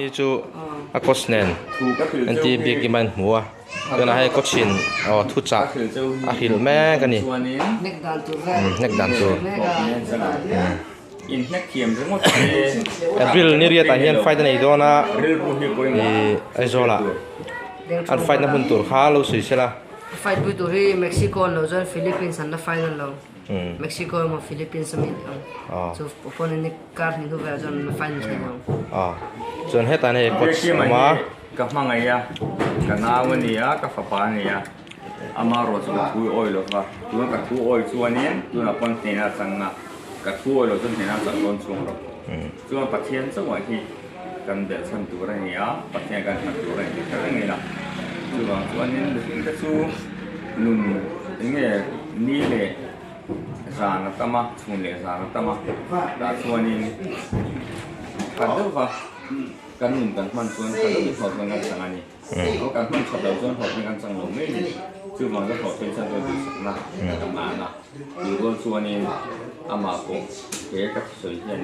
hi chu a coach nen NT biak in a inhmu a tunah hei coach in aw thuchah a hrilh mek a ni hnek dan tur. April ni riatah hian fight a nei dawn a ih Aizawl ah an fight na hmun tur kha lo sawi sela. Fight pui tur hi Mexico an lo chuan Philippines an la final lo. Mexico emaw Philippines emaw in ang. Chu opponent hi kar hnih hnu velah chuan an la final thei lo. Chuan hetah hian hei coach a awm a. Ka hmangaih a, ka nau a ni a, ka fapa a ni a, ama erawh chu ka thu awi lo va, tuna ka thu awi chuanin tunah pawn hnena a chang a, ka thu awi lo chuan hnena a chang dawn chhung rawh. Chuan Pathian chauhah hi kan belhchhan tur a ni a, Pathian kan hman tur a ni tih reng ila. Chuvang chuanin mihring te chu nun eng nge ni leh zan a tam a, chhun leh zan a tam a, tah chuanin khat deuh va kan nun kan hman chuan khat deuhin hlawhtling kan chang a ni. Aw kan hman that loh chuan hlawhtling kan chang lo mai a ni. Chuvang chuan hlawhtling chan chuan duhsakna ka man a. Chu rual chuanin amah pawh he ka thusawi hian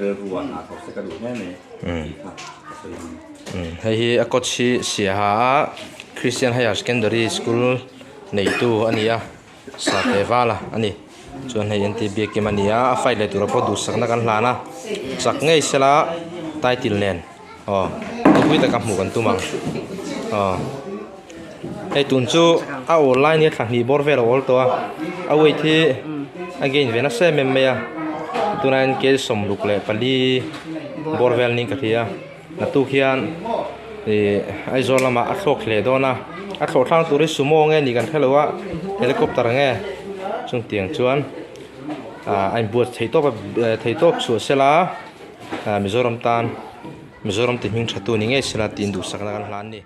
rilru ah hna thawk se ka duh hle mai tih kha ka sawi ang. Hei hi a coach hi Siaha a Christian Higher Secondary School neitu a ni a, Satevala a ni. Chuan hei NT Biakim a ni a, a fight leh tura pawh duhsakna kan hlan a, chak ngei sela title nen aw ropui taka hmuh kan tum ang aw. Hei tun chu a awl lai nia thla hnih bawr vel a awl tawh a, a weight hi a gain ve nasa em em mai a, tunah hian kg 64 bawr vel niin ka hria a, naktuk hian ih Aizawl lamah a thlawk hle dawn a, a thlawh thlang tur hi sumo nge nih kan hrelo a, helicopter nge chungtiang chuan ah a inbuat thei tawp a thei tawp chhuah sela ah Mizoram tan Mizoram ti hming tha tu ni ngei sela tiin duhsakna kan hlan a ni.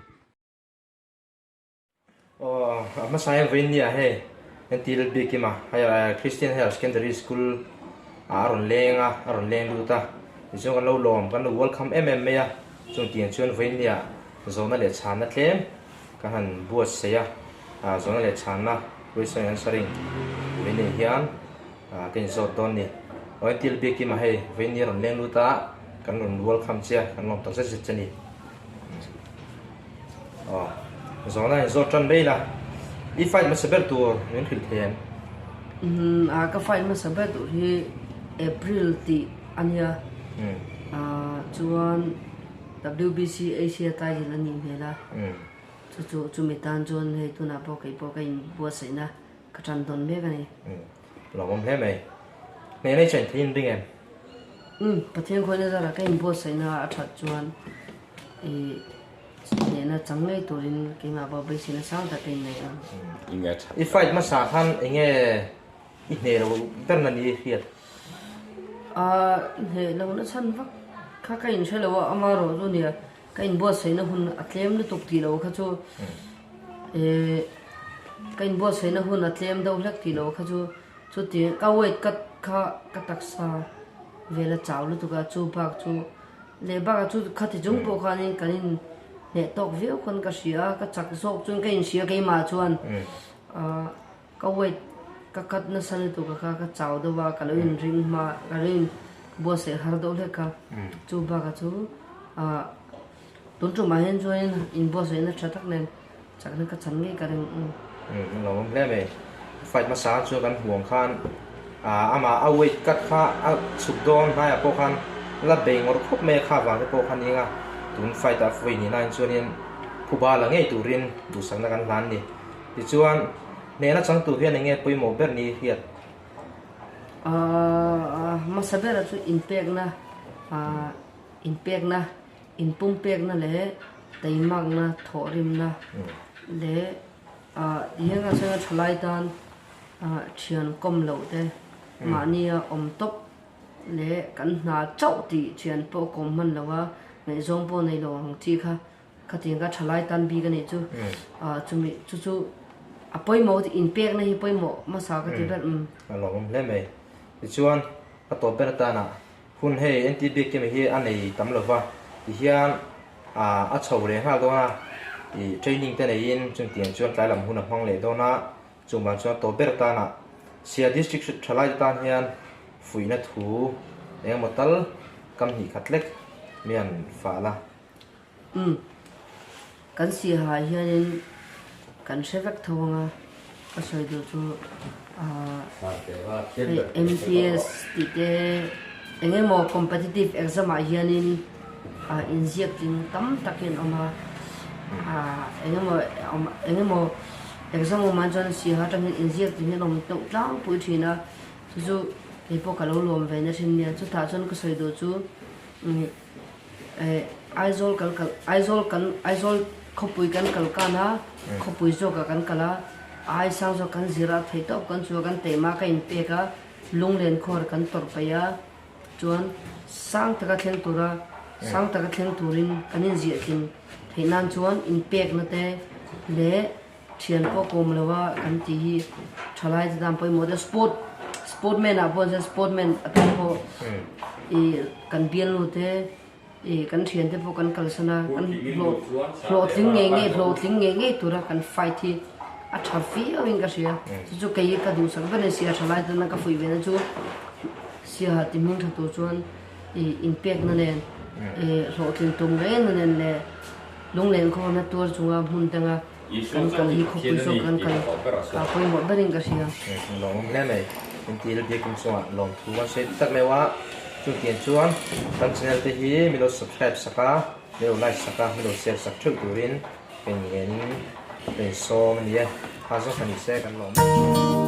Aw a hmasa hian vawiin nia hei entir bik em a hei Christian Higher Secondary School ah a rawn leng a a rawn leng lut a tichuan kan lo lawm kan lo welcome em em mai a chung tiang chuan vawiin nia zawhna leh chhanna tlem kan han buatsaih a ah zawhna leh chhanna question and answering vawiin ni hian ah ka inzawt dawn a ni aw entir bik em a hei vawiin ni a rawn leng lut a kan rawn welcome che a kan lawm tak zet zet che a ni. Aw zawhna in zawt tan mai la i fight hmasa ber tur min hrilh thei em? Umm a ka fight hmasa ber tur hi April tih a nia ah chuan WBC Asia title a nih hmel a chu chu chumi tan chuan hei tunah pawh kei pawh ka inbuatsaihna ka tan dawn mek a ni. Lawmawm hle mai. Hnehna i chen thei in ring em? Umm Pathian khawihna zarah ka inbuatsaihna a that chuan I hnehna chang ngei turin keimah pawh beiseina sang tak ka innei ang. I fight hmasa khan enge i hneh lo ber na ni hriat? Ahh hneh lo na chhan vak kha ka inhre lo a, ama erawh chu nia ka inbuatsaihna hun a tlem lutuk tih lo kha chu eh ka inbuatsaihna hun a tlem deuh hlek tih lo kha chu chuti ka weight cut kha ka taksa vela chau lutuk a chu bak chu Leh bakah chu khati chung pawh khanin kan in hneh tawk viau khan ka hria a, ka chak zawk chuan ka inhria keimah chuan ka weight ka cut nasa lutuk a kha ka chau deuh a, ka lo in ring hma ka lo in buatsaih har deuh hlek a, chu bakah chu tun tumah hian chuanin inbuatsaihna tha tak nen chakna ka chan ngei ka ring. Umm a lo awm hle mai. Fight hmasa chuan kan hmuh ang khan amah a weight cut kha a chhuk dawn hnaiah pawh khan la bei ngawr khawp mai a kha vang te pawh kha ning a, tun fight ah vawi nihna in chuanin phuba la ngei turin duhsakna kan hlan a ni. Tichuan hnehna chang tur hian eng nge pawimawh ber ni hriat? Hmasa berah chu inpekna inpekna inpumpekna leh teimakna thawhrimna leh Tihian a chhunga thalai tan thian kawm loh te mahnia awm tawp leh kan hna chauh tih thian pawh kawm hman lo a, ngaihzawng pawh nei lo ang chi kha khatiang kha thalai tan bik a nih chu. Chumi chu chu a pawimawh inpekna hi pawimawh hmasa ka ti ber. A lawmawm hle mai. Tichuan a tawp ber atana hun hei NTB Kemi hi a nei tam lova tihian a chho leh nghal dawn a, ih training te neiin chungtiang chuan tlai lam hun a hmang leh dawn a, chung vang chuan tawp ber atana Sia District thalai te tan hian fuihna thu engemaw tal kam hnih khat lek Mi han fah la. Umm. Kan siaha ah hianin kan hre vek tho ang a, ka sawi duh chu ahh hei MPS tih te eng emaw competitive exam ah hianin ah inziak tling tam tak hi an awm a, ah eng emaw eng emaw exam awm ah chuan siaha atangin inziak tling hi an awm deuh tlangpui thin a, chu chu keipawh ka lo lawm ve na thin nia, chutah chuan ka sawi duh chu umm. Aizawl kal kal Aizawl kan Aizawl khawpui kan kal kan a, khawpui zawkah kan kal a, ai sang zawk kan zir a, theih tawp kan chu a, kan teima ka inpek a, lunglen khawr kan tawrh paih a, chuan sang taka thleng tura sang taka thleng turin kan inziah tling theih nan chuan inpekna te leh Thian pawh kawm lo a kan tih hi thalai te tan pawimawh deuh sport sportman ah pawh hian sportman atan pawh ih kan bialnu te ih kan thian te pawh kan kalsan a kan hlawh hlawhtling ngei ngei hlawhtling ngei ngei tura kan fight hi a tha viau in ka hria chu chu kei ka duhsak ber a ni sia thalai te tana ka fuih ve na chu siaha ti hming tha tur chuan ih inpekna nen ih hlawhtlin tum reng na nen leh lunglen khawhna tuar chunga hmun danga Kan kal hi khawpui zawk kan kal a pawimawh berin ka hria. Lawmawm hle mai. Inti biakin chungah lawmthu kan sawi tak meuh a. Chutiang chuan kan channel te hi min lo subscribe sak a, min lo like sak a, min lo share sak theuh turin ka inngenin ka insawm a ni e. Kha zawng ka ni se kan lawm.